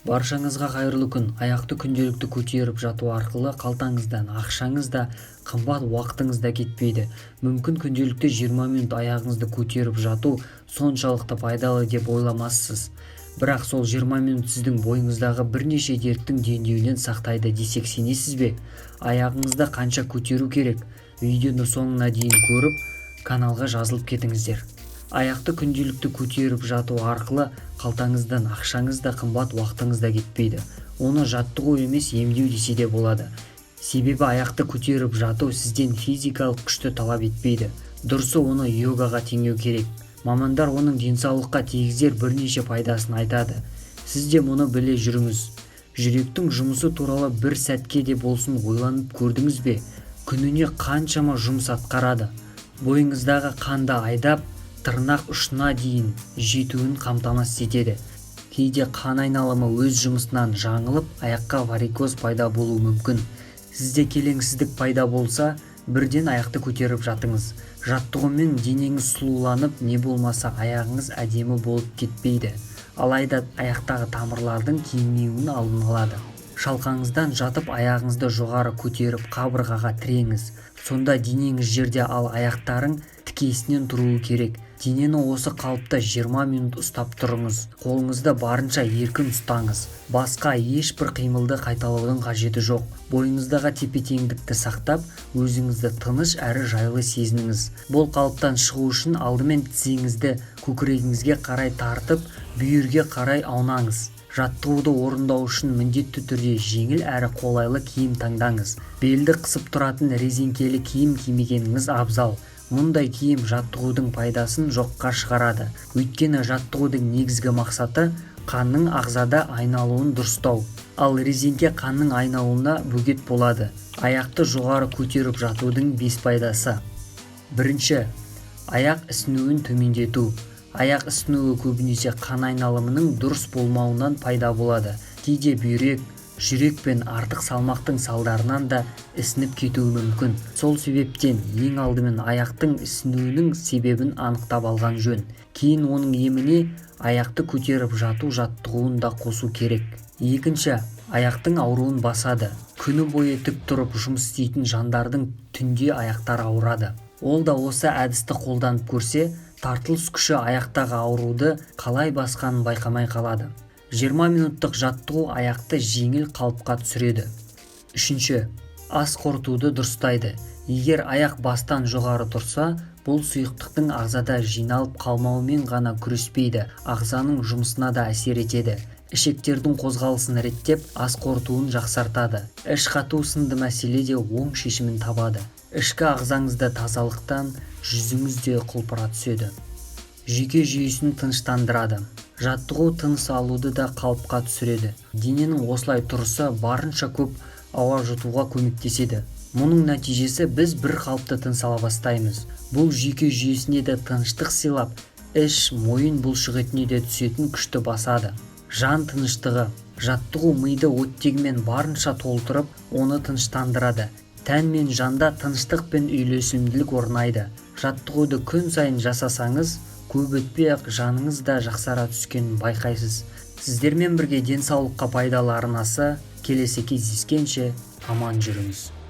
Баршаңызға қайырлы күн! Аяқты күнделікті көтеріп жату арқылы қалтаңыздан ақшаңыз да, қымбат уақытыңыз да кетпейді. Мүмкін, күнделікті 20 минут аяғыңызды көтеріп жату соншалықты пайдалы деп ойламассыз. Бірақ сол 20 минут сіздің бойыңыздағы бірнеше дерттің дендеуінен сақтайды десек, сенесіз бе? Аяғыңызды қанша көтеру керек? Видеоны соңына дейін көріп, каналға жазылып кетіңіздер. Аяқты күнделікті көтеріп жату арқылы қалтаңыздан ақшаңыз да, қымбат уақытыңыз да кетпейді. Оны жаттығу емес, емдеу десе де болады. Себебі аяқты көтеріп жату сізден физикалық күшті талап етпейді. Дұрысы, оны йогаға теңеу керек. Мамандар оның денсаулыққа тигізер бірнеше пайдасын айтады. Сіз де мұны біле жүріңіз. Жүректің жұмысы туралы бір сәтке де болсын ойланып көрдіңіз бе? Күніне қаншама жұмыс атқарады. Бойыңыздағы қанды айдап, тырнақ ұшына дейін жетуін қамтамасыз етеді. Кейде қан айналымы өз жұмысынан жаңылып, аяққа варикоз пайда болуы мүмкін. Сізде келеңсіздік пайда болса, бірден аяқты көтеріп жатыңыз. Жаттығумен денеңіз сұлуланып, не болмаса аяғыңыз әдемі болып кетпейді, алайда аяқтағы тамырлардың кеңеюінің алдын алады. Шалқаңыздан жатып, аяғыңызды жоғары көтеріп, қабырғаға тіреңіз. Сонда денеңіз жерде, ал аяқтарың тікесінен тұруы керек. Денені осы қалыпта 20 минут ұстап тұрыңыз. Қолыңызды барынша еркін ұстаңыз. Басқа ешбір қимылды қайталаудың қажеті жоқ. Бойыңыздағы тепе-теңдікті сақтап, өзіңізді тыныш әрі жайлы сезініңіз. Бұл қалыптан шығу үшін алдымен тізеңізді көкірегіңізге қарай тартып, бүйірге қарай аунаңыз. Жаттығуды орындау үшін міндетті түрде жеңіл әрі қолайлы киім таңдаңыз. Белді қысып тұратын резеңкелі киім кимегеніңіз абзал. Мұндай киім жаттығудың пайдасын жоққа шығарады. Өйткені жаттығудың негізгі мақсаты – қанның ағзада айналуын дұрыстау. Ал резеңке қанның айналуына бөгет болады. Аяқты жоғары көтеріп жатудың бес пайдасы. Бірінші, аяқ ісінуін төмендету. Аяқ ісінуі көбінесе қан айналымының дұрыс болмауынан пайда болады. Кейде бүйрек, жүрек пен артық салмақтың салдарынан да ісініп кетуі мүмкін. Сол себептен ең алдымен аяқтың ісінуінің себебін анықтап алған жөн. Кейін оның еміне аяқты көтеріп жату жаттығуын да қосу керек. Екінші, аяқтың ауруын басады. Күні бойы тік тұрып жұмыс істейтін жандардың түнде аяқтары ауырады. Ол да осы әдісті қолданып көрсе, тартылыс күші аяқтағы ауруды қалай басқанын байқамай қалады. 20 минуттық жаттығу аяқты жеңіл қалыпқа түсіреді. Үшінші, ас қорытуды дұрыстайды. Егер аяқ бастан жоғары тұрса, бұл сұйықтықтың ағзада жиналып қалмауымен ғана күреспейді, ағзаның жұмысына да әсер етеді. Ішектердің қозғалысын реттеп, ас қорытуын жақсартады. Іш қату сынды мәселе де оң шешімін табады. Ішкі ағзаңызда тазалықтан жүзіңіз де құлпыра түседі. Жүйке жүйесін тыныштандырады. Жаттығу тыныс алуды да қалыпқа түсіреді. Дененің осылай тұрысы барынша көп ауа жұтуға көмектеседі. Мұның нәтижесі, біз бір қалыпты тыныс ала бастаймыз. Бұл жүйке жүйесіне де тыныштық сыйлап, іш, мойын бұлшықетіне де түсетін күшті басады. Жан тыныштығы. Жаттығу миды оттегімен барынша толтырып, оны тыныштандырады. Тән мен жанда тыныштық пен үйлесімділік орнайды. Жаттығуды күн сайын жасасаңыз, көп өтпей-ақ жаныңыз да жақсара түскенін байқайсыз. Сіздермен бірге «Денсаулыққа пайдалы» арнасы. Келесі кездескенше аман жүріңіз!